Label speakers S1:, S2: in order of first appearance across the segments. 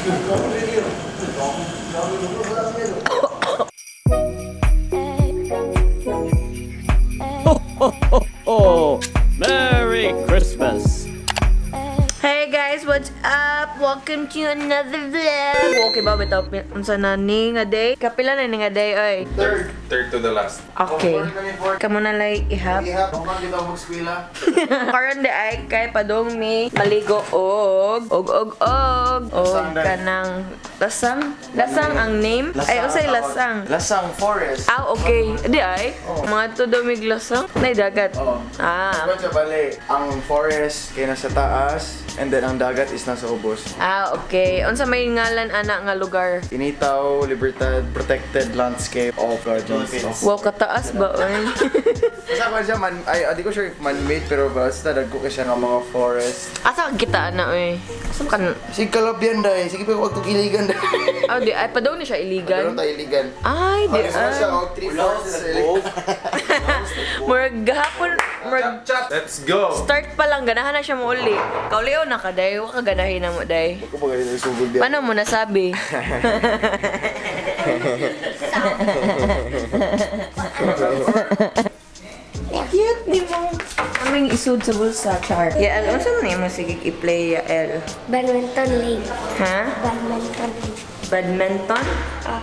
S1: Ho ho ho ho! Merry Christmas!
S2: Hey guys, what's up? Welcome to another vlog. Okay ba bitaw unsa na ni nga day? Kapila na ni nga day oy.
S3: Third. Third to the last.
S2: Okay. Kamo na lay ihap.
S4: Ihap. Kung kita mo eskwela.
S2: Karon di ay kay padung mi maligo og og og og og kanang lasang. Lasang ang name? Ay usay lasang.
S4: Lasang forest.
S2: Ah, okay. Di ay. Mga to dumig lasang. Nay dagat.
S4: Oo.
S2: Ah.
S4: Diba bale, ang forest kay nasa taas and then ang dagat is nasa ubos.
S2: Ah, okay. Unsa may ngalan ana nga lugar?
S4: Initaw, Libertad, Protected Landscape of Gardens.
S2: Wow, kataas ba oy?
S4: Basta ko siya man, ay, di ko sure if man-made pero basta dagko ka siya nga mga forest.
S2: Asa ka kita ana oy? Asa kan?
S4: Sige kalabyan day, sige pa wag tong iligan day.
S2: Ah, di ay padung ni siya iligan.
S4: Padung tayo iligan.
S2: Ay, di
S4: ay. Siya og 3 4.
S2: Murag gahapon, murag
S3: Let's go.
S2: Start pa lang ganahan na siya mo uli. Kauliw na ka day, wa ka ganahin na mo day.
S4: Ako pa ganito sugod diya.
S2: Paano mo nasabi? Cute ni mo. Aming isud sa bulsa, char. Yael, unsa man imo sige i-play, Yael?
S5: Badminton League.
S2: Ha?
S5: Badminton League.
S2: Badminton?
S5: Ah.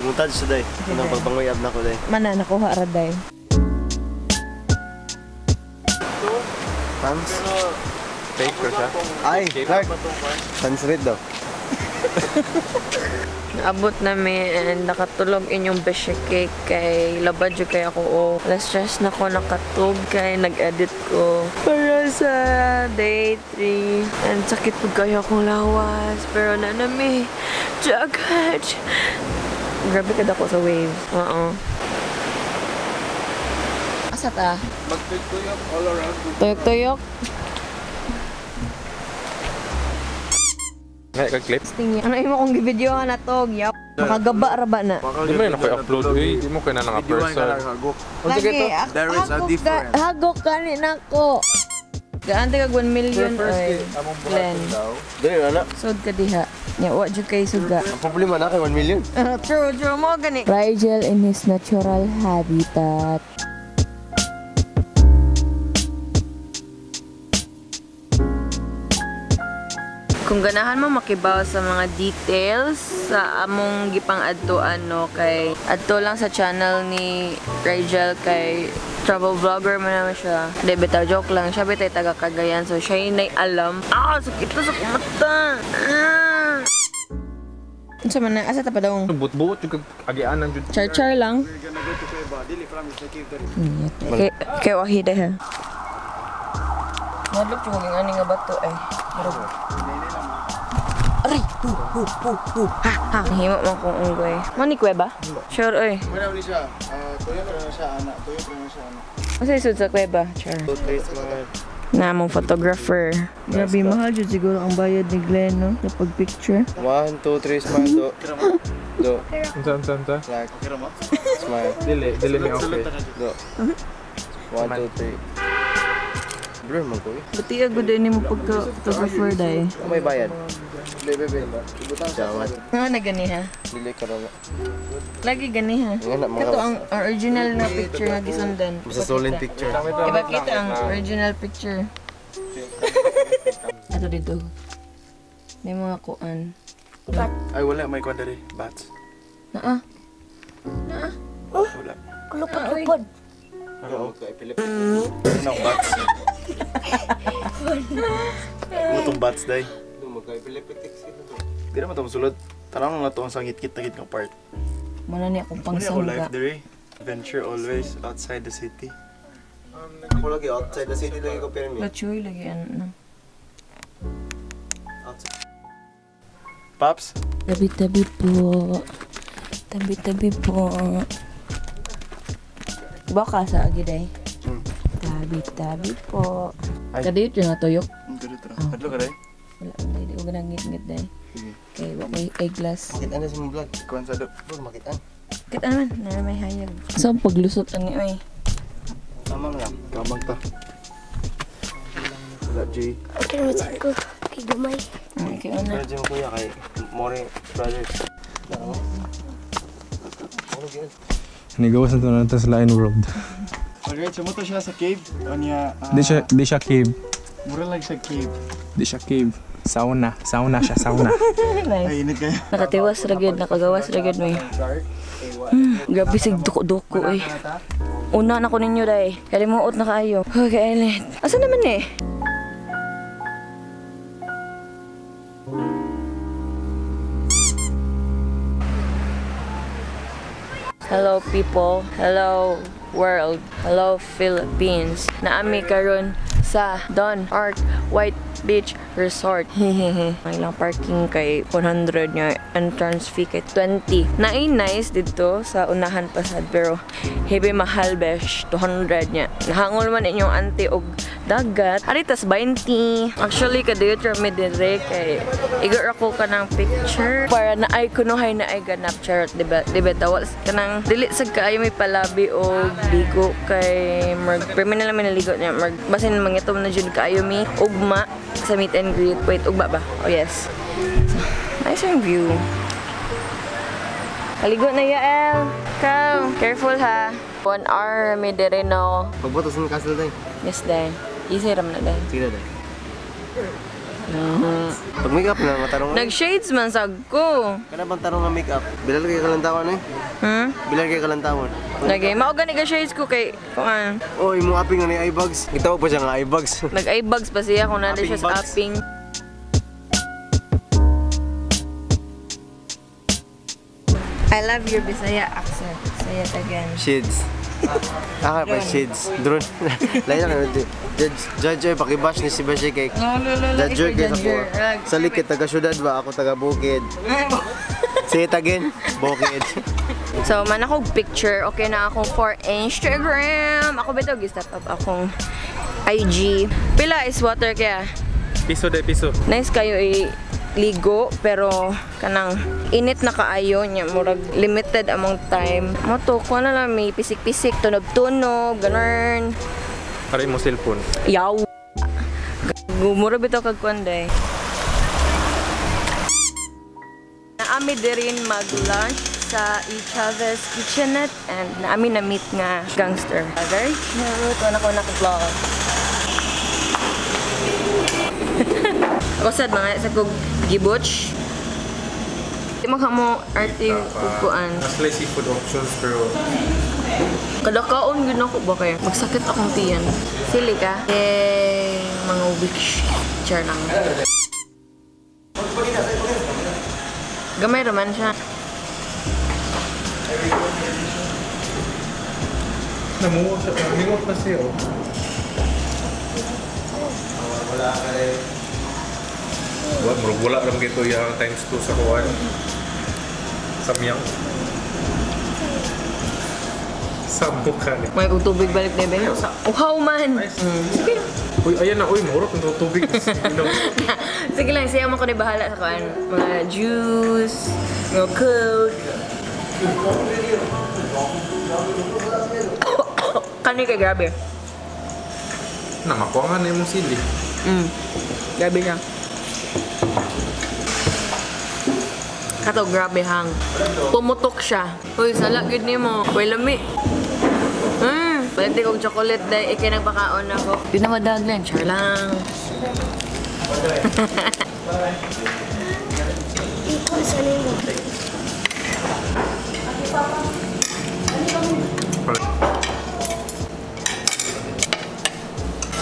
S6: Mutad siya day. Anong pagbanguyab na ko day.
S2: Mana nakuha ra day.
S6: Pams?
S3: Fake ko siya.
S6: Ay, Clark. Sans red daw.
S2: Naabot nami and nakatulog inyong beshi cake kay labad jud kay ako o. Alas stress na ko nakatug kay nag-edit ko para sa day 3. And sakit po kayo akong lawas pero na nami jagat. Grabe ka dako sa waves. Oo. Asa ta?
S3: Magtuyok all around.
S2: Tuyok-tuyok.
S3: Ngay ka clip.
S2: Tingin. Ano imo kong gi-videohan na to? Yaw. Makagaba ra ba na?
S3: Di mo yun ako i-upload uy. Di mo kaya na nga person.
S2: Lagi,
S4: There is a difference.
S2: Hagok ka ni nako. Gaan kag 1 million oy. Glenn.
S6: Dali na na.
S2: Sud ka diha. Nya wa jud kay suga.
S6: Ang problema na kay 1 million.
S2: True, true mo gani. Rigel in his natural habitat. Kung ganahan mo makibaw sa mga details sa among gipang adtuan no kay adto lang sa channel ni Rigel kay travel vlogger man naman siya. Di bitaw joke lang siya bitay taga Cagayan so siya nay alam. Ah, sakit to sa kumata. Ah. Unsa man na asa ta pa dong?
S3: Buot-buot yung agianan jud.
S2: Char-char lang. Kay kay wahida ha. Madlok jud kog ani nga bato ay. Aray, hu hu hu hu. Ha ha. Himo man kong unggoy. Mani kuweba? Sure oy.
S4: Wala ni siya. Tuyo pa na siya ana. Tuyo pa na siya ana.
S2: Unsa isud sa kuweba? Char.
S6: 2, 3, smile.
S2: Na mong photographer. Grabe mahal jud siguro ang bayad ni Glenn no sa pag-picture.
S6: 1, 2, 3, smile. Do. Do.
S3: Unsa unsa unsa?
S6: Clark. Smile.
S3: Dili, dili mi okay.
S6: Do. 1, 2, 3. Blur man ko eh.
S2: Buti agud ni mo pagka photographer day.
S6: Ako may bayad.
S4: Bebe bebe.
S6: Jawat.
S2: Ano na gani ha?
S6: Dili ka raw.
S2: Lagi gani ha.
S6: Nga na, mga
S2: Kato ang original na picture nga gisundan.
S6: Basta solid picture.
S2: Ipakita ang original picture. Ato dito. May mga kuan.
S4: Ay wala may kwan diri. Bats.
S2: Naa. Naa.
S4: Wala.
S5: Kulupod-lupod.
S4: Oo. No bats. Mutong bats day. Di naman ito masulod. Tanong na ito ang sangit-kit na gid nga part.
S2: Muna ni akong
S4: Muna ako life
S2: pangsangga.
S4: diri. Adventure always outside the city.
S6: Ako lagi outside the city lagi ko pero mi.
S2: Lachoy lagi ano.
S4: Paps?
S2: Tabi-tabi po. Tabi-tabi po. Baka sa agiday. Tabi-tabi po.
S4: Ay.
S2: Kadiyot yung natuyok.
S4: Ang ganda ito. Kadlo ka day?
S2: Wala, hindi. Di ko ganang ngit-ngit day. Kay wa ko'y eyeglass.
S6: Makitaan na sa mong vlog.
S4: Kuan sa do.
S6: Bro, makitaan.
S2: Kita naman, na may hayag. So paglusot ani oy.
S6: Tamang lang.
S4: Kamang ta. Wala, Jay.
S5: Okay naman sa ko. Kay gamay.
S2: Okay, una.
S6: Pero dyan mo kuya kay More Brothers.
S3: Nigawas na to natin sa Lion World.
S4: Alright, so mo to siya sa cave. Onya,
S3: Di siya cave.
S4: Mura lang siya cave.
S3: Di siya cave. Sauna. Sauna siya, sauna.
S2: Nice.
S4: Ay, init kayo.
S2: Nakatiwas ra gyud, nakagawas ra gyud may. Grabe sig duko-duko eh. Una na ko ninyo day. Kalimuot na kaayo. Okay, init. Asa naman eh? Hello people, hello world, hello Philippines. Naami karon sa Don Art White Beach Resort. Ang ilang parking kay 100 niya, entrance fee kay 20. Naay nice dito sa unahan pasad pero heavy mahal besh, 200 niya. Nahangol man inyong auntie og dagat. Aritas 20. Actually kadiyot ra mi dire kay igor ako kanang picture para na ay kunuhay na ay ganap charot diba diba tawal kanang dili sad kaayo may palabi og ligo kay murag permi na lang mi naligo niya murag basin mangitom na jud kaayo mi ugma sa meet and greet. Wait, ugma ba? Oh yes. So, nice yung view. Kaligo na Yael. Kau, careful ha. 1 hour mi dire no.
S6: Pagbutos ng castle day.
S2: Yes day. Easy ram na day.
S6: Sige na day. Pag make up na matarong.
S2: Nag-shades man sag ko.
S6: Kana bang tarong nga make up? Bilal kay kalantawan eh. Bilal kay kalantawan.
S2: Lagi mao gani ka shades ko kay kuan.
S6: Oy, mo aping nga ni eye bags. Gitawag pa siya nga eye bags.
S2: Nag-eye bags pa siya kung naa siya sa aping. I love your Bisaya accent. Say it again.
S6: Shades. Ah, pa shades. Drone. Lain lang judge ay pakibash ni si Bashi kay. Judge kay sa ko. Sa likit taga syudad ba ako taga bukid. Say it again, bukid.
S2: So man ako picture, okay na ako for Instagram. Ako bitaw gi-step up akong IG. Pila is water kaya?
S3: Piso de piso.
S2: Nice kayo i ligo pero kanang init na kaayo niya murag limited among time. Mo to ko na lang may pisik-pisik, tunog-tunog, ganun.
S3: Aray mo cellphone.
S2: Yaw. Mura bitaw kag kuan day. Naami dirin mag-lunch sa E. Chavez Kitchenette and naami na-meet nga gangster. Very cute. Wala ko naka-vlog. Ako sad mga sa kog gibutch. Di mo kamo arte kukuan.
S3: Mas seafood options pero
S2: kadakaon gyud ako ba kay magsakit akong tiyan. Sili ka. Yay, mga witch. Char lang. Gamay raman siya.
S3: Namuha siya. Mingot na siya.
S6: Wala ka rin.
S3: Wala ram kito yung times 2 sa kuwan. Samyang. Sambukan eh.
S2: May kong tubig balik na ba? Uhaw man! Sige.
S3: Uy, ayan na. Uy, mahurot ng tubig.
S2: Sige lang, siya mo ko na bahala sa kuwan. Mga juice, mga coke. Kani kay grabe.
S3: Na, makuha nga na yung sili.
S2: Grabe siya. Kato, grabe hang. Pumutok siya. Uy, sala, good nimo. Uy, lami. Pwede kong chocolate dahil ikay nagpakaon ako. Di na madaglan, char lang.
S5: Ikaw, sanay mo.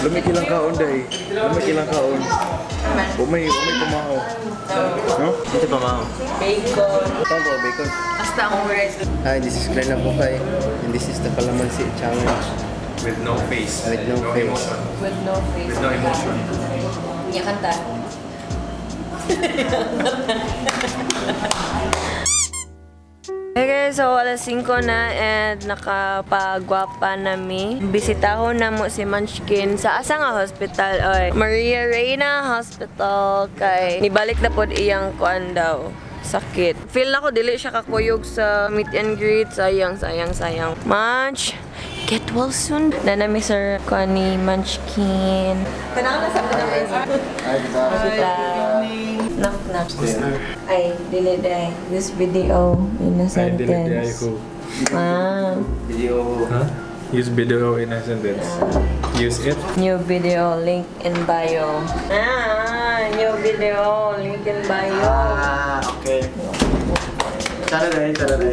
S4: Lumik ilang kaon day. Lumik ilang kaon. Umay pumaho. No?
S6: Ito pamaho.
S2: Bacon.
S6: Ito bacon.
S2: Basta akong rice.
S6: Hi, this is Glenn Abukay and this is the Kalamansi Challenge.
S3: With no face.
S6: With no face.
S3: Emotion.
S2: With no face.
S3: With no emotion.
S2: Niya kanta. Hey guys, so alas 5 na and nakapagwapa na mi. Bisitahon na mo si Munchkin sa asa nga hospital oy. Maria Reina Hospital kay nibalik na pod iyang kuan daw. Sakit. Feel na ko dili siya kakuyog sa meet and greet. Sayang, sayang, sayang. Munch, get well soon. Nana mi sir Connie Munchkin. Tanaw na sa
S4: Ay, kita.
S2: Knock knock. Ay, dili day. This video in a
S3: Ay, dili di ay
S2: sentence.
S3: ko.
S2: Ah,
S6: Video.
S3: Huh? Use video in a sentence. Use it.
S2: New video, link in bio. Ah, new video, link in bio.
S6: Ah, okay. Tara na, tara na.